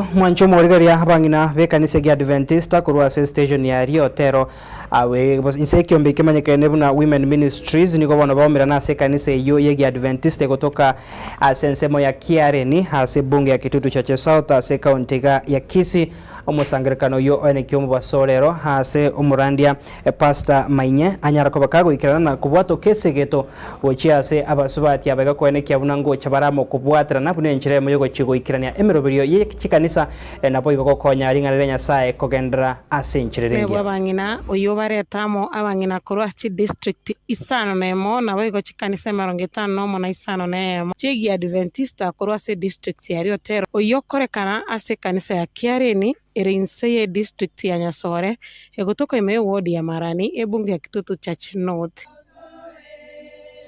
ayio, mwanche omorigereria abang'ina b'ekanisa egi'Adventista korwa ase estation ya Riotero awe inse ekiombe kemanyekaine buna Women Ministries nigo bono baumerana ase ekanisa eyio y'egi'Adventista egotoka ase ensemo ya Kiareni ase ebunge ya Kitutu Chache South ase ecounty iga ya Kisii. Omosangererekano oyio oenekia omobaso rero ase omorandia Pastor Mainye anyara koba kagoikerana na kobwatoka esegeto gochia ase abasubati aba iga koenekia buna ngocha bare amo kobwaterana buna enchera eyemo yogochia goikerania emeroberio ye chikanisa naboigo gokonya ring'ana ria Nyasae kogenderera ase enchera ere Nabwo engiya. abang'ina, oyio barete amo abang'ina korwa ase chidistrict isano na emo, naboigo chikanisa emerongo etano nomo na isano na eyemo chi'Egiadventista korwa ase edistrict ya Riotero, oyio okorekana ase ekanisa ya Kiareni ere inse y'edistrict ya Nyasore, egotoka ime y'eward ya Marani, ebunge ya Kitutu Church North.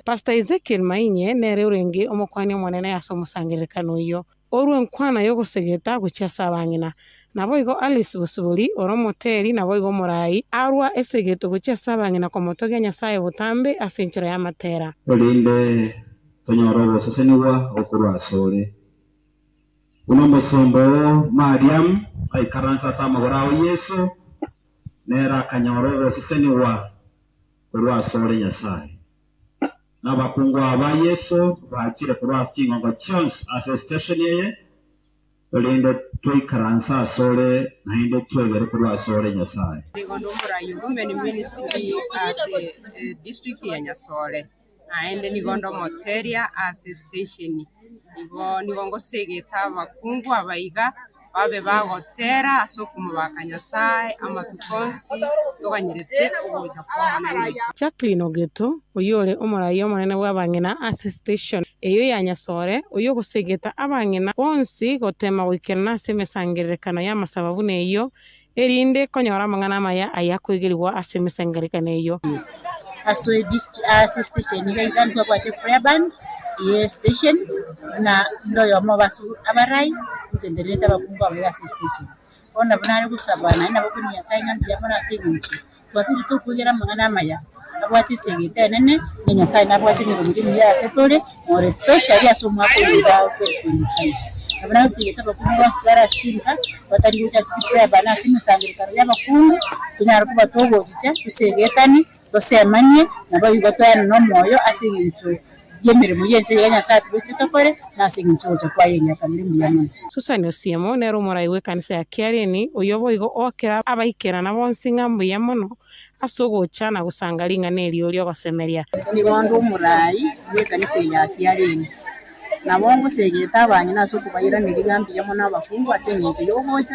Pastor Ezekiel Mainye nere orenge omokwani omonene ase omosangererekano oyio. Orue enkwana y'ogosegeta gochia ase abang'ina. Naboigo Alice Bosibori, ore omoteri naboigo omoraai, arua esegeto gochia ase abang'ina komotogia Nyasae botambe ase enchera y'amatera. Erinde tonyore ogosesenigwa gokorwa asore. Buna omosomba oo Mariamu aikaranse ase amagoro ao Yeso, nere akanyora ogosesenigwa korwa asore Nyasae. Nabakungu aba ba Yeso bachire korwa ase chingongo chionsi ase esitesheni eye, erinde toikaranse asore naende twegere korwa asore Nyasae. Nigo nde omorai o Women Ministry ase edistrict ya Nyasore, naende nigo nde omoteria ase estation. Igo nigo ngosegeta abakungu aba iga, babe bagotera ase okomobaka Nyasae amatuko onsi toganyerete ogocha kw'Omonene oito. Jacqueline Ogeto, oyio ore omorai omonene bw'abang'ina ase station eyio ya Nyasore, oyio ogosegeta abang'ina bonsi gotema goikerana ase emesangererekano y'amasabo buna eyio, erinde konyora amang'ana amaya aya akoigerigwa ase emesangererekano eyio. Ase ase station iga iga ntwabwate prayer band ye station buna inde oyomo ase abarai, inche ndererete abakungu aba iga ase estation. Bono nabo nare gosaba naende nabo nkoria Nyasaye ng'a mbuya mono ase eng'encho twapirete okoigera amang'ana amaya, abwate esegete enene, na Nyasaye nabwate emeremo emiya ase tore, more especially ase omwaka oyo igaa o 2025. Nabo nagosegete abakungu bonsi bare ase chinka, batari gocha ase chiprayer band ase emesangererekano ya abakungu, tonyare koba togochicha tosegetane, tosemanie, naboigo toenane omoyo ase eng'encho y'emeremo y'ense iga Nyasaye atobekire tokore, na ase eng'encho y'ogocha kwaye eria kabere mbuya mono. Susan Osiemo nere omorai bw'ekanisa ya Kiareni, oyio boigo oakera abaikerana bonsi ng'a mbuya mono ase ogocha na gosanga ring'ana erio ri'ogosemeria. Nigo nde omoraai bw'ekanisa eye ya Kiareni, nabo ngosegete abang'ina ase okobairaneria ng'a mbuya mono abakungu ase eng'encho y'ogocha,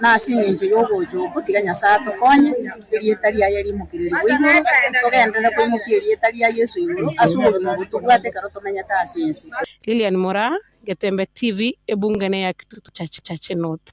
na ase eng'encho y'ogocha okwo tiga Nyasae atokonye, erieta riaye rimokererigwe igoro, togenderere koimokia erieta ria Yeso igoro ase obogima obo tobwate ekero tomenyete ase ense. Lilian Moraa, Getembe TV, Ebungene ya Kitutu Chache North.